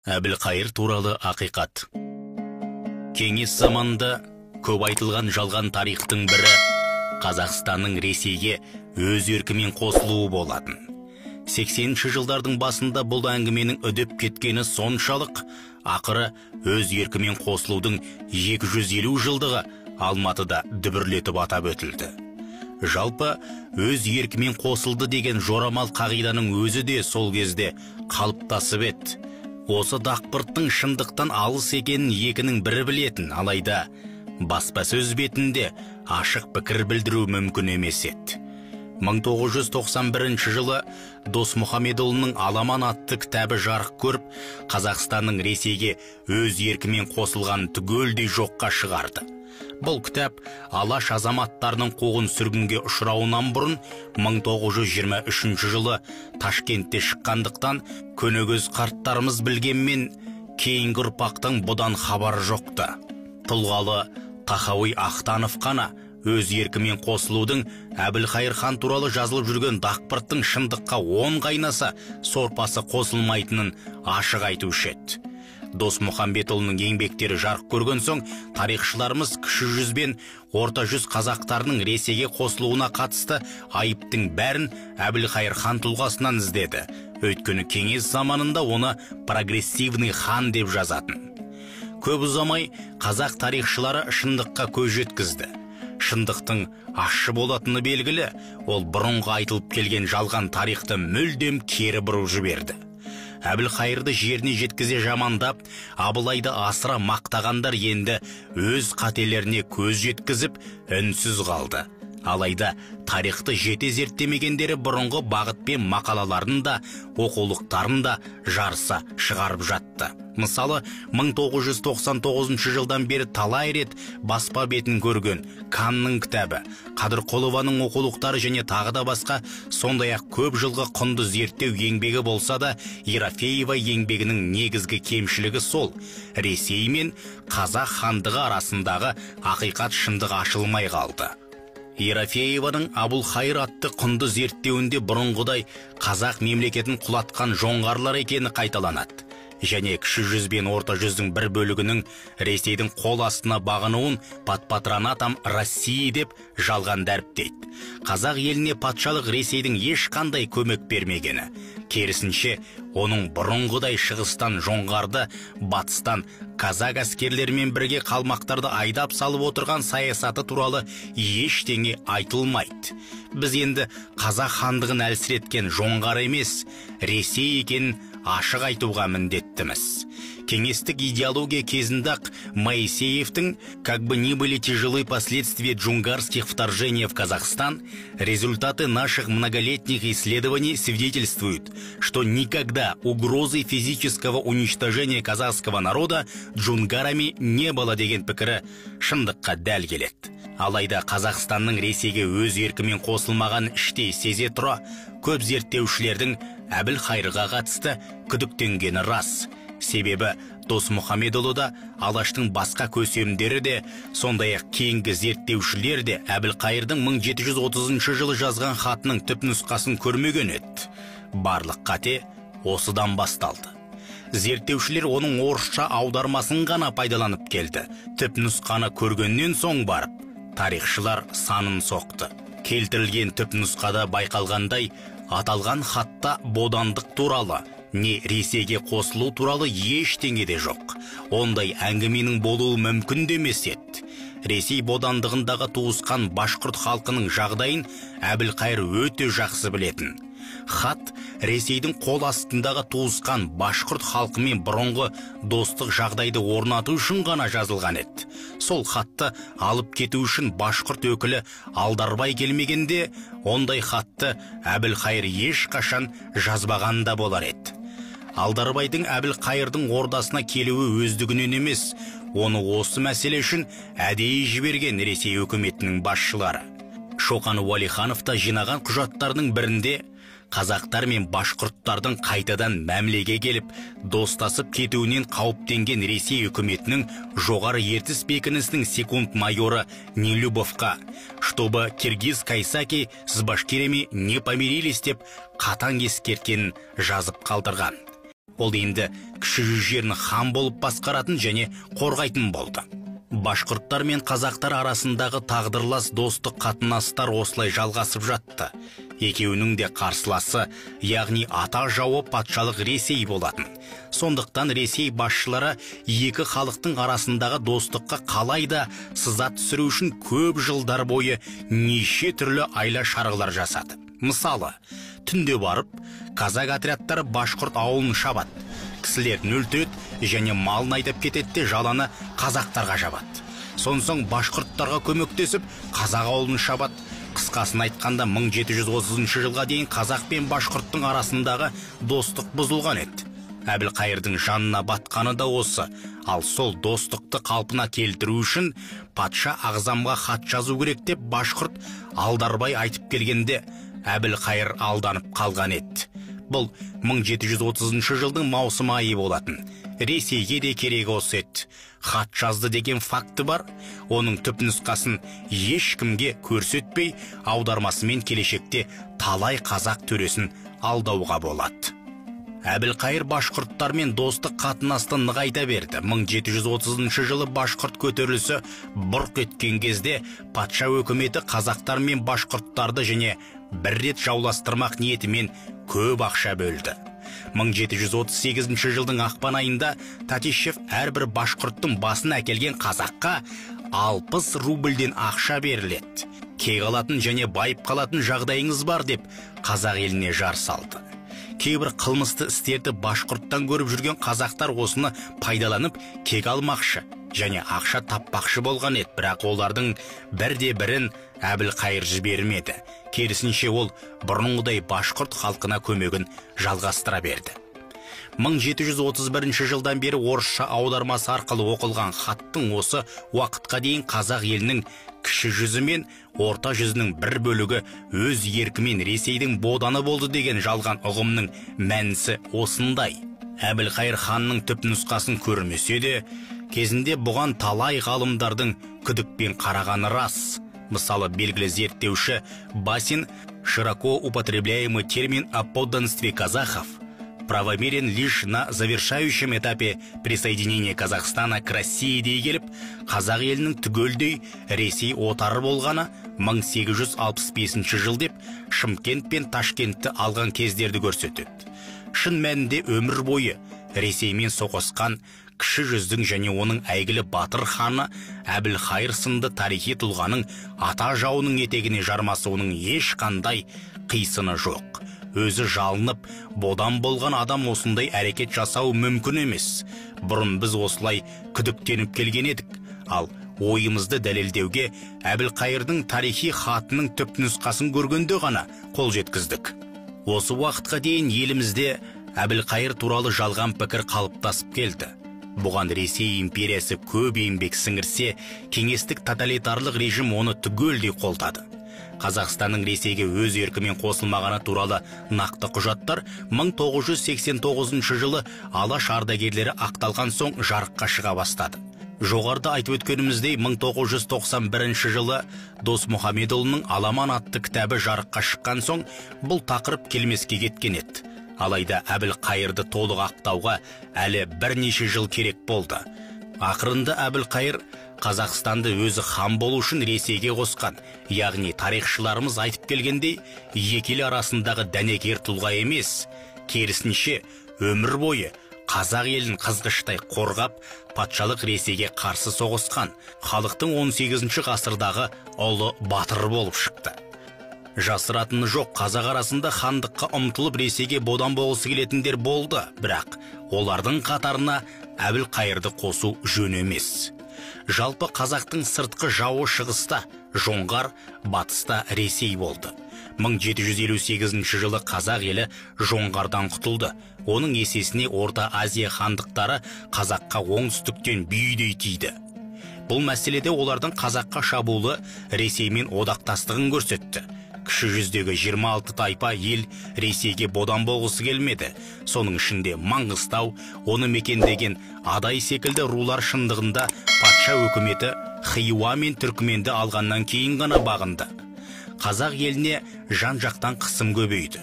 Әбілқайыр туралы ақиқат. Кеңес заманында көп айтылған жалған тарихтың бірі Қазақстанның Ресейге өз еркімен қосылуы болатын. 80-ші жылдардың басында бұл әңгіменің үдеп кеткені соншалық, ақыры өз еркімен қосылудың 250 жылдығы Алматыда дүбірлетіп атап өтілді. Жалпы өз еркімен қосылды деген жорамал қағиданың өзі де сол кезде қалыптасып еді. Осы дақпырттың шындықтан алыс екенін екінің бірі білетін, алайда баспасөз бетінде ашық пікір білдіру мүмкін емес еді. 1991 жылы Досмұхамедұлының «Аламан» атты кітабы жарық көріп, Қазақстанның Ресейге өз еркімен қосылғанын түгелдей жоққа шығарды. Бұл кітап Алаш азаматтарының қуғын сүргінге ұшырауынан бұрын 1923 жылы Ташкентте шыққандықтан, көнегөз қарттарымыз білгенмен, кейінгі ұрпақтың бұдан хабары жоқты. Тұлғалы Тахауи Ахтанов қана өз еркімен қосылудың Әбілқайыр хан туралы жазылып жүрген дақпырттың шындыққа он қайнаса сорпасы қосылмайтынын ашық айтушы еді. Досмұхамбетұлының еңбектері жарық көрген соң, тарихшыларымыз Кіші жүз бен Орта жүз қазақтарының Ресейге қосылуына қатысты айыптың бәрін Әбілқайыр хан тұлғасынан іздеді. Өйткені кеңес заманында оны прогрессивный хан деп жазатын. Көп ұзамай қазақ тарихшылары шындыққа көз жеткізді. Шындықтың ащы болатыны белгілі, ол бұрынғы айтылып келген жалған тарихты мүлдем кері бұрып жіберді. Әбілқайырды жеріне жеткізе жамандап, Абылайды асыра мақтағандар енді өз қателеріне көз жеткізіп, үнсіз қалды. Алайда тарихты жете зерттемегендері бұрынғы бағытпен мақалаларын да, оқулықтарын да жарыса шығарып жатты. Мысалы, 1999 жылдан бері талай рет баспа бетін көрген Канның кітабы, Қадырқұлованың оқулықтары және тағы да басқа, сондай-ақ көп жылғы құнды зерттеу еңбегі болса да, Ерофеева еңбегінің негізгі кемшілігі сол: Ресей мен Қазақ хандығы арасындағы ақиқат, шындық ашылмай қалды. Ерофееваның «Абулхайыр» атты құнды зерттеуінде бұрынғыдай қазақ мемлекетін құлатқан жоңғарлар екені қайталанады және Кіші жүз бен Орта жүздің бір бөлігінің Ресейдің қол астына бағынуын «под патронатом России» деп жалған дәріптейді. Қазақ еліне патшалық Ресейдің ешқандай көмек бермегені, керісінше, оның бұрынғыдай шығыстан жоңғарды, батыстан казак әскерлерімен бірге қалмақтарды айдап салып отырған саясаты туралы ештеңе айтылмайды. Біз енді қазақ хандығын әлсіреткен жоңғар емес, Ресей екенін ашық айтуға міндеттіміз. Кеңестік идеология кезінде-ақ Моисеевтің «Как бы ни были тяжелы последствия джунгарских вторжений в Казахстан, результаты наших многолетних исследований свидетельствуют, что никогда угрозы физического уничтожения казахского народа джунгарами не было» деген пікірі шындыққа дәл келеді. Алайда Қазақстанның Ресейге өз еркімен қосылмаған іштей сезе тұра, көп зерттеушілердің Әбілқайырға қатысты күдіктенгені рас. Себебі Досмұхамедұлы да, Алаштың басқа көсемдері де, сондай-ақ кейінгі зерттеушілер де Әбілқайырдың 1730 жылы жазған хатының түп нұсқасын көрмеген еді. Барлық қате осыдан басталды. Зерттеушілер оның орысша аудармасын ғана пайдаланып келді. Түп нұсқаны көргеннен соң барып, тарихшылар санын соқты. Келтірілген түп нұсқада байқалғандай, аталған хатта бодандық туралы не Ресейге қосылу туралы ештеңе де жоқ. Ондай әңгіменің болуы мүмкін де емес еді. Ресей бодандығындағы туысқан башқұрт халқының жағдайын Әбілқайыр өте жақсы білетін. Хат Ресейдің қол астындағы туысқан башқұрт халқымен бұрынғы достық жағдайды орнату үшін ғана жазылған еді. Сол хатты алып кету үшін башқұрт өкілі Алдарбай келмегенде, ондай хатты Әбілқайыр ешқашан жазбаған да болар еді. Алдарбайдың Әбілқайырдың ордасына келуі өздігінен емес, оны осы мәселе үшін әдейі жіберген Ресей үкіметінің басшылары. Шоқан Уәлиханов та жинаған құжаттарының бірінде қазақтар мен башқұрттардың қайтадан мәмілеге келіп, достасып кетуінен қауіптенген Ресей үкіметінің Жоғары Ертіс бекінісінің секунд майоры Нелюбовқа «чтобы киргиз кайсаки с башкирами не помирились» деп қатаң ескерткенін жазып қалдырған. Ол енді кіші жүз жерін хан болып басқаратын және қорғайтын болды. Башқұрттар мен қазақтар арасындағы тағдырлас достық қатынастар осылай жалғасып жатты. Екеуінің де қарсыласы, яғни ата жауы патшалық Ресей болатын. Сондықтан Ресей басшылары екі халықтың арасындағы достыққа қалай да сызат түсіру үшін көп жылдар бойы неше түрлі айла шарғылар жасады. Мысалы, түнде барып, казак отрядтары башқұрт ауылын шабады, кісілерін өлтіреді және малын айдап кетеді де жаланы қазақтарға жабады. Сонсоң башқұрттарға көмектесіп, қазақ ауылын шабады. Қысқасын айтқанда, 1730 жылға дейін қазақ пен башқұрттың арасындағы достық бұзылған еді. Әбілқайырдың жанына батқаны да осы. Ал сол достықты қалпына келтіру үшін патша ағзамға хат жазу керек деп башқұрт Алдарбай айтып келгенде Әбілқайыр алданып қалған еді. Бұл 1730 жылдың маусым айы болатын. Ресейге де керек осы еді. Хат жазды деген факті бар. Оның түп нұсқасын ешкімге көрсетпей, аудармасымен келешекте талай қазақ төресін алдауға болады. Әбілқайыр башқұрттармен достық қатынасты нығайта берді. 1730 жылы башқұрт көтерілісі бұрқ еткен кезде патша өкіметі қазақтар мен башқұрттарды және бір рет жауластырмақ ниетімен көп ақша бөлді. 1738 жылдың ақпан айында Татищев әрбір башқұрттың басын әкелген қазаққа 60 рубльден ақша беріледі. Кек алатын және байып қалатын жағдайыңыз бар деп қазақ еліне жар салды. Кейбір қылмысты істерді башқұрттан көріп жүрген қазақтар осыны пайдаланып кек алмақшы және ақша таппақшы болған еді. Бірақ олардың бірде бірін Әбілқайыр жібермеді. Керісінше ол бұрынғыдай башқұрт халқына көмегін жалғастыра берді. 1731 жылдан бері орысша аудармасы арқылы оқылған хаттың осы уақытқа дейін қазақ елінің кіші жүзі мен орта жүзінің бір бөлігі өз еркімен Ресейдің боданы болды деген жалған ұғымның мәнісі осындай. Әбілқайыр ханның түп нұсқасын көрмесе де, кезінде бұған талай ғалымдардың күдікпен қарағаны рас. Мысалы, белгілі зерттеуші Басин широко употребляемый термин о подданстве казахов правомерен лишь на завершающем этапе присоединения Казахстана к России дей келіп, қазақ елінің түгелдей Ресей отары болғаны 1865 жыл деп Шымкент пен Ташкентті алған кездерді көрсетеді. Шын мәнінде өмір бойы Ресеймен соғысқан кіші жүздің және оның әйгілі батыр ханы Әбілқайыр сынды тарихи тұлғаның ата жауының етегіне жармасуының ешқандай қисыны жоқ. Өзі жалынып, бодан болған адам осындай әрекет жасау мүмкін емес. Бұрын біз осылай күдіктеніп келген едік. Ал ойымызды дәлелдеуге Әбілқайырдың тарихи хатының түп нұсқасын көргенде ғана қол жеткіздік. Осы уақытқа дейін елімізде Әбілқайыр туралы жалған пікір қалыптасып келді. Бұған Ресей империясы көп еңбек сіңірсе, кеңестік тоталитарлық режим оны түгелдей қолдады. Қазақстанның Ресейге өз еркімен қосылмағаны туралы нақты құжаттар 1989 жылы Алаш ардагерлері ақталған соң жарыққа шыға бастады. Жоғарыда айтып өткеніміздей, 1991 жылы Досмұхамедұлының Аламан атты кітабы жарыққа шыққан соң бұл тақырып келмеске кеткен еді. Алайда Әбілқайырды толық ақтауға әлі бірнеше жыл керек болды. Ақырында Әбілқайыр Қазақстанды өзі хан болу үшін Ресейге қосқан, яғни тарихшыларымыз айтып келгендей, екі ел арасындағы дәнекер тұлға емес, керісінше өмір бойы қазақ елін қызғыштай қорғап, патшалық Ресейге қарсы соғысқан, халықтың 18 ғасырдағы ұлы батыры болып шықты. Жасыратыны жоқ, қазақ арасында хандыққа ұмтылып Ресейге бодан болғысы келетіндер болды, бірақ олардың қатарына Әбілқайырды қосу жөн емес. Жалпы қазақтың сыртқы жауы шығыста Жоңғар, батыста Ресей болды. 1758 жылы қазақ елі Жоңғардан құтылды. Оның есесіне Орта Азия хандықтары қазаққа оңтүстіктен бүйдей тиді. Бұл мәселеде олардың қазаққа шабуылы Ресеймен одақтастығын көрсетті. Кіші жүздегі 26 тайпа ел Ресейге бодан болғысы келмеді. Соның ішінде Маңғыстау, оны мекендеген Адай секілді рулар шындығында патша өкіметі Хиуа мен Түркменді алғаннан кейін ғана бағынды. Қазақ еліне жан-жақтан қысым көбейді.